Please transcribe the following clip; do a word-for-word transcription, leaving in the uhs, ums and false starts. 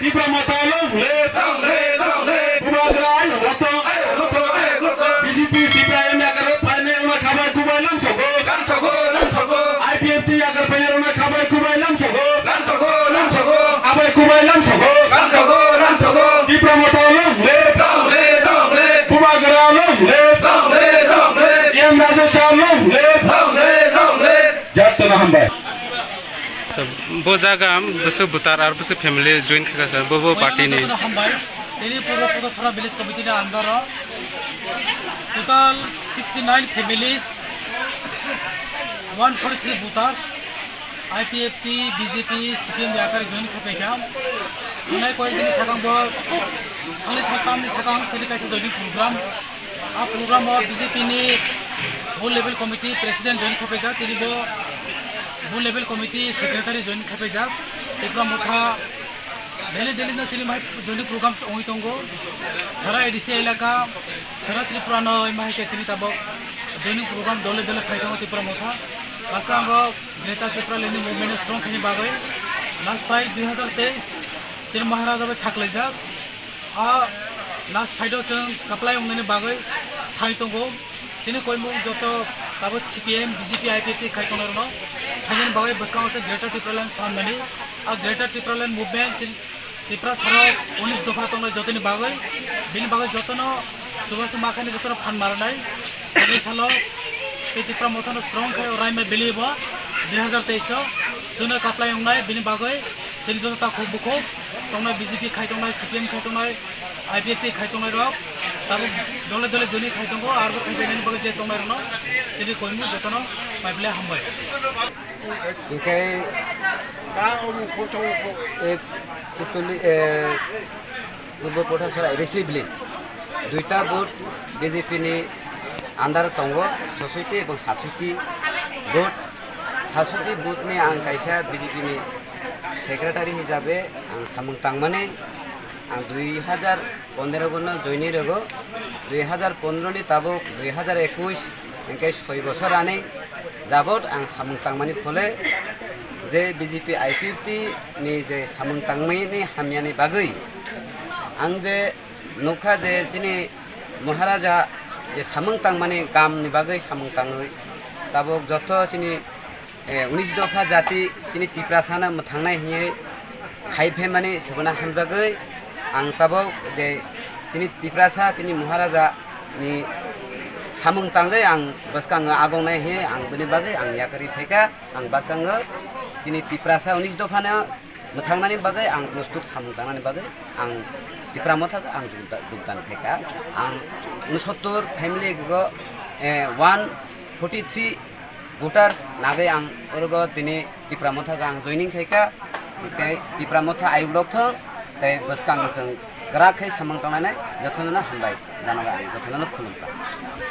Tipra Motha long live! Long live, long live! Bubagra ayuk rotong! Ayuk rotong, ayuk rotong! B J P C P I M yakar phainai wngna khabai kubai lamsogo! Lamsogo, lamsogo! I P F T yakar phainai wngna khabai kubai lamsogo! Lamsogo, lamsogo! Abai kubai lamsogo! Lamsogo, lamsogo! Tipra Motha long live! Long live, long live! Bubagra long live! Long live, long live! T M Rajeshwar long live! Long live, long live! Jat tono hambai. So, bo jaga bwswk butar ar bwswk family join khaikha sir, bo, bo party ni. Jotono hambai. Tini Purbo Pothasora Village Committee ni under o total sixty nine families, one forty three voters, I P F T, B J P, C P M ni akari join khaipaikha. Thanai koyek din ni sakang bo, salni saltam ni sakang chini kaisa joining program. A program o B J P ni Booth Level Committee President join khaipaijak, tini bo Booth Level Committee Secretary join khaipaijak. Tipra Motha daily daily no chini mai joining program wngwi tongo. Sara A D C elaka, sara Tripura no mai khe chini tabok joining program dole dole khai tongo Tipra Motha. Bwskango Greater Tipraland ni movement no strong khaini bagwi last fight dui hazar teis chini Maharaja bai saklaijak. A last fight o chwng kaplai wngnani bagwi thai tongo. Chini koimung joto tabuk C P M, B J P, I P F T khai tongnai rokno thainani bagwi bwskango se Greater Tipraland sanmani. A Greater Tipraland movement chini Tiprasa rok unis dopha tongnai jotoni bagwi, bini bagwi jotono chubachu ma khaini jotono phan maranai. Tini salo se Tipra Motha no strong khai o Raima Valley bo dui hazar teis o chwngno kaplai wngnai, bini bagwi chini joto takhuk bukhuk tongnai, B J P khai tongnai, C P M khai tongnai, I P F T khai tongnai rok, tabuk dole dole joni khai tongo, arbo khai painani bagwi je tongnai rokno chini koimung jotono pai phle hambai. Hinkhe e Kutuli, e, Purbo Pothasora A D C village duita booth B J P ni under tongo, sosoiti ebong sasoiti booth. Sasoiti booth ni ang kaisa B J P ni secretary hisabe ang samung tangmani. Ang dui hazar pondro gono joini rego, dui hazar pondro ni tabuk dui hazar ekush, hinkhe soi bosor ani jabot ang samung tangmani phole je B J P I P F T ni je samung tangmani hamyani bagwi ang je nukha je chini Maharaja je samung tangmani kamni bagwi samung tangwi tabuk joto chini Eh, unis dopha jati chini Tiprasa no mwthangnai hinwi khai phaimani sebuna hamjagwi ang tabuk je chini Tiprasa chini Maharaja ni samung tangwi ang bwskango agongnai hinwi ang bini bagwi ang yakarwi phaikha. Ang bwskango chini Tiprasa unis dopha no mwthangnani bagwi ang prostuk samung tangnani bagwi ang Tipra Motha ang jugda-, jugdan khaikha. Ang unsottor family go, eh, one forty three voters nagwi ang orogo tini Tipra Motha ang joining khaikha. Tei Tipra Motha ayuk rok thung tei bwskango chwng kwrak khe samung tangnani jotono hambai janago ang jotono khulumkha.